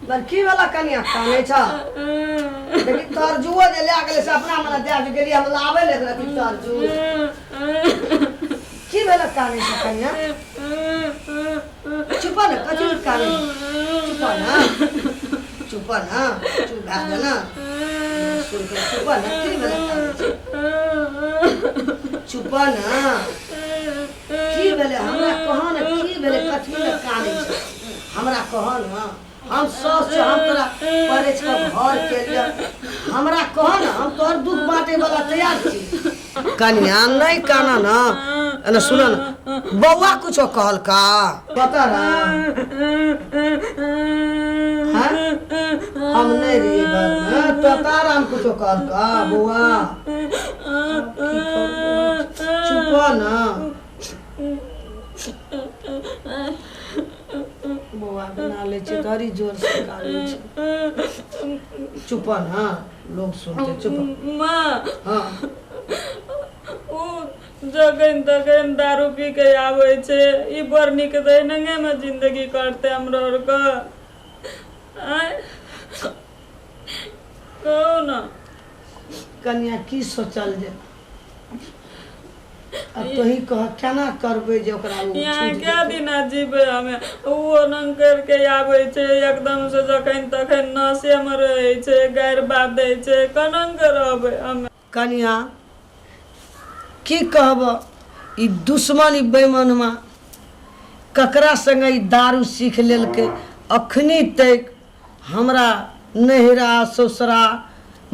लड़की वाला कनिया काने छ लेकिन तरजुओ जे लए गेलै से अपना मने दए के गेलियै हम लाबै ले रहती तरजू की भेल काने छ कनिया चुप न कथी काने चुप न चुप न चुप भए गेल न सुन के चुप न की भेल काने छ चुप न की भेलै हमरा कह ने की भेलै कथी लए कानै छै हमरा कह ने हम सास छियौ हम तोरा परछि कऽ घर केलियै हमरा कह ने हम तोहर दुख बाँटै वाला तैयार छी कनिया नहि काना ने एने सुन ने बौआ कुछो कहलका पता ना हाँ? हम नहि रहियै घरमे तोताराम कुछो कहलका बौआ की करबै? चुप ना बौआ बना लै छै धरी जोर से कानै छै चुप ना लोग सुनते चुप माँ हाँ ओ जखन तखन दारू पी के आबै छै ई बड़ नीक तऽ एनाहिए मे जिंदगी कटतै हमरो आरके आँय कहू ने कनिया की सोचल जे अब तोही कह केना करबै जे ओकरा ओ यहाँ छूटि क्या जेतै? दिना जीबै हमे ओ रंग करके आबै छै एकदम से जखन तखन नशे मे रहै छै गारि बात दै छै कनंग के रहबै हमे कनिया की कहब ई दुश्मन ई बेईमानमा ककरा संगे ई दारू सीख लेलकै अखनी तक हमरा नैहरा ससुरा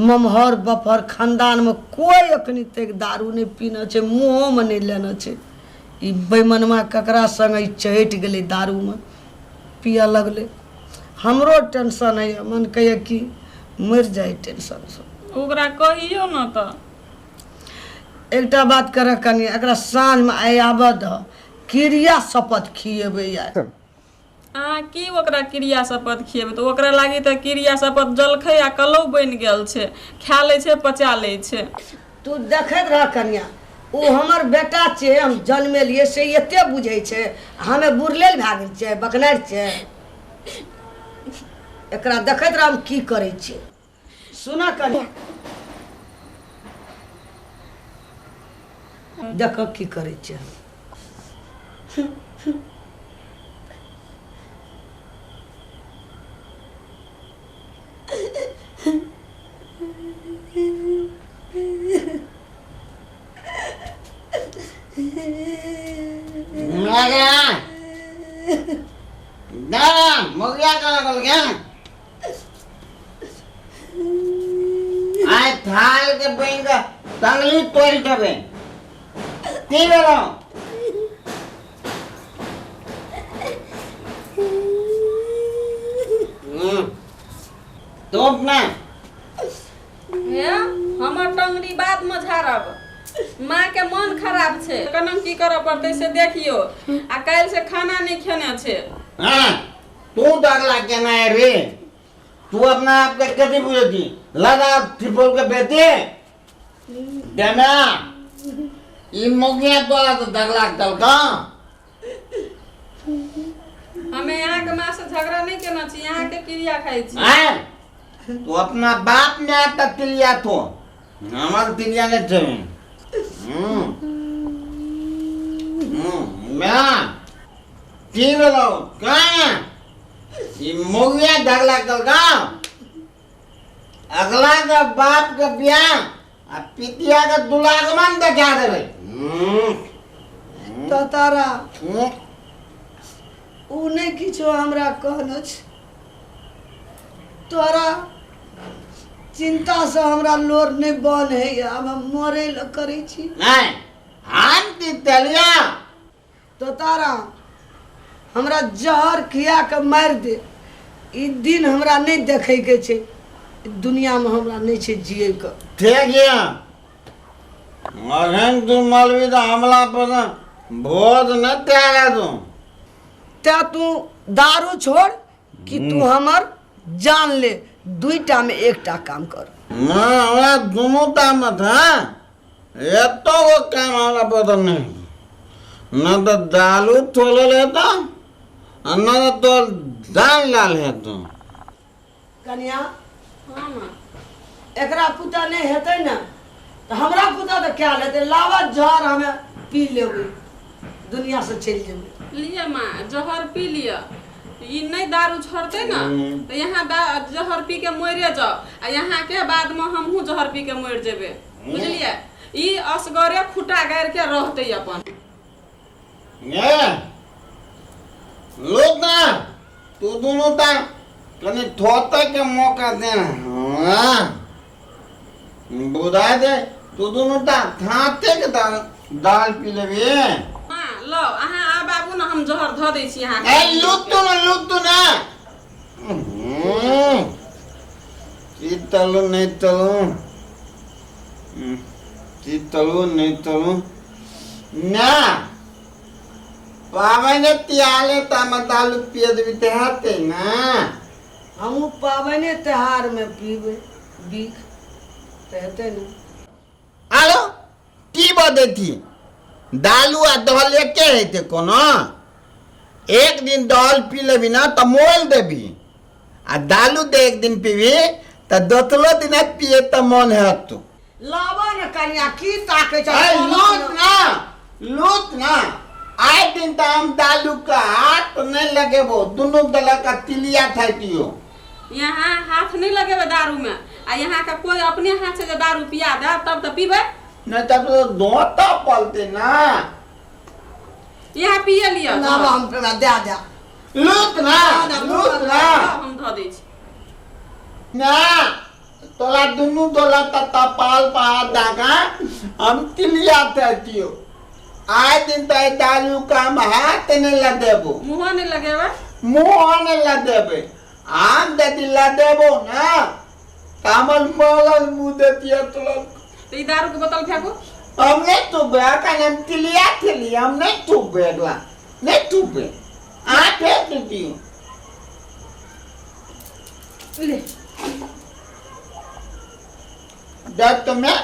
ममहर बपहर खानदानमे कोइ अखनी तक दारू नहि पीने छै मुँहोमे नहि लेने छै ई बेईमनमा ककरा संगे ई चहटि गेलै दारूमे पिअ लगलै हमरो टेंशन होइए मन कहैए कि मरि जाइ टेंशनसँ ओकरा कहियौ ने तऽ एकटा बात करऽ कनि एकरा साँझमे आइ आबऽ दह क्रिया शपथ खिएबै आइ अहाँ की ओकरा क्रिया शपथ खिएबै तऽ ओकरा लागी तऽ क्रिया शपथ जलखै आ कलौ बनि गेल छै खा लै छै पचा लै छै तू देखैत रह कनिया ओ हमर बेटा छै हम जन्मेलियै से एते बुझै छै हमे बुढ़लेल भए गेल छियै बकनारि छियै एकरा देखैत रह हम की करै छियै सुन कनिया देख की करै छियै हम मौगिया कहाँ गेल गे आइ थाल के बनि के टंगली तोड़ि देबै की भेलौ तोप ना हे हमर टंगरी बाद में झाड़ब माँ के मन खराब छै केना की करऽ पड़तै से देखियौ आ काल्हि से खाना नहि खेने छै हाँ तू दगला केना है रे तू अपना आप के कथी बुझे थी लगा ट्रिपल के बेटे देना ई मौगिया तोरा तो दगला दलका हमे अहाँके माँ से झगड़ा नहि केने छी अहाँके क्रिया खाइ छी आय तू अपना बाप ने आता तिलिया तो हमार तिलिया नहीं थे हम्म हम्म मैं की भेलौ कहाँ ई मौगिया झगड़ा कलका अगला के बाप के बियाह आ पितिया के दुलागमन देखा देबै तारा ओ नहि किछो हमरा कहने छै तोरा चिन्तासँ हमरा लोर नहि बन होइए आब हम मरै लए करै छी नहि हम की तेलिया तोताराम हमरा जहर खिया कऽ मारि दे ई दिन हमरा नहि देखैके छै ई दुनियामे हमरा नहि छै जियैके ठीक यऽ अखन तू मलबी तऽ हमला पर भोज नहि तैयार हेतौ तैं तू दारू छोड़ कि तू हमर जान ले, दुईटा में एकटा काम कर। ना, हमरा दुनू टा मत। हाँ, एतो गो काम हमरा पता नहीं न तऽ दालू थोलल हेतौ आ न तऽ तोर दाल लाल हेतौ। कनिया। हाँ माँ। एकरा पुता नहि हेतै ने तऽ हमरा पुता तऽ कयल हेतै। लाबऽ जहर, हमे पी लेबै, दुनिया से चलि जेबै। लिअ माँ, जहर पी लिअ। ई नहि दारू छोड़तै ने तऽ यहाँ जहर पी के मरिए जाओ आ यहाँ के बाद में हमहूँ जहर पी के मरि जेबै, बुझलियै? ई असगरे खुटा गाड़ि के रहतै अपन। ने लोक ना, तू दुनू टा कनि थोते के मौका दे। हाँ, बुझा दे, तू दुनू टा थाते के दाल दाल पी लेबी। माँ, लो अहाँ आब आबू ने, हम जहर धऽ दै छी अहाँके। ए, लुक तू ना, लुक तू ना। की तलू नहीं तलू, की तलू नहीं तलू ना। पाबनि तिहारे तऽ हम दालू पिए देबी तऽ हेतै ना? हमहूँ पाबनि त्योहारमे पीबै बिख तऽ हेतै ने? आरो की बजै दालू आ दहल एके हेतै कोनो? एक दिन दहल पी लेबी ना तऽ मोल देबी आ दालू दे एक दिन पीबी तऽ दोसरो दिन पिए तऽ मन हेतौ। लाबऽ ने कनिया, की ताकै छ? अरे लूट ना, लूट ना। आइ दिन तऽ हम दालू के हाथ नहीं लगेबो, दुनू दलक का तिलिया थाइतियो। यहाँ हाथ नहीं लगेबै दारू में आ यहाँ के कोई अपने हाथ से जे दारू पिया दे तब तऽ पीबै। नहीं तब तो धोता पलते ना। यहाँ पिए लिअ। लाबऽ, हम तोरा दए दे। लूट ना, लूट ना। हम धऽ दै छी। ना, तोला दुनू दोला तत्ता पाल पा दागा हम तिलिया थाइतियो। आइ दिन तऽ दालू का हम हाथ नहीं लगेबो। मुँहो नहीं लगेबै? मुँह नहीं लगेबै। हम यदि लगेबो ना तऽ हमर मरल मुँह देतियै तोला। तऽ ई दारू के बोतल फेंकू। हम नहीं थूकबै। अखन हम तिलिया खेलियै, हम नहीं थूकबै। अगला नहीं थूकबै, अहाँ फेंक दियौ। ले। देख तुम्हें।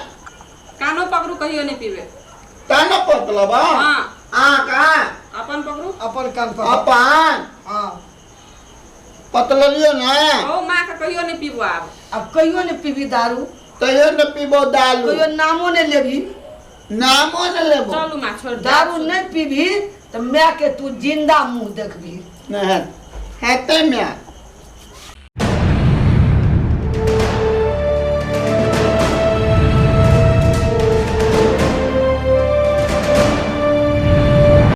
कानो पकड़ू, कहियो नहीं पीबै। कानो पतलब? हाँ। आ का? अपन पकड़ू। अपन कान पर। अपन। हाँ। पतललियो ना। ओ माँ के कहियो नहीं पीबो आब। अब कहियो ने पीबी दारू। कहियो ने पीबो दारू। कहियो नामो ने लेबी। नामो ने लेबो। चलू माँ, छोड़ दे। दारू नहीं पीबी तऽ माय के तू जिंदा मुंह देखबी। नहीं हेतै माय।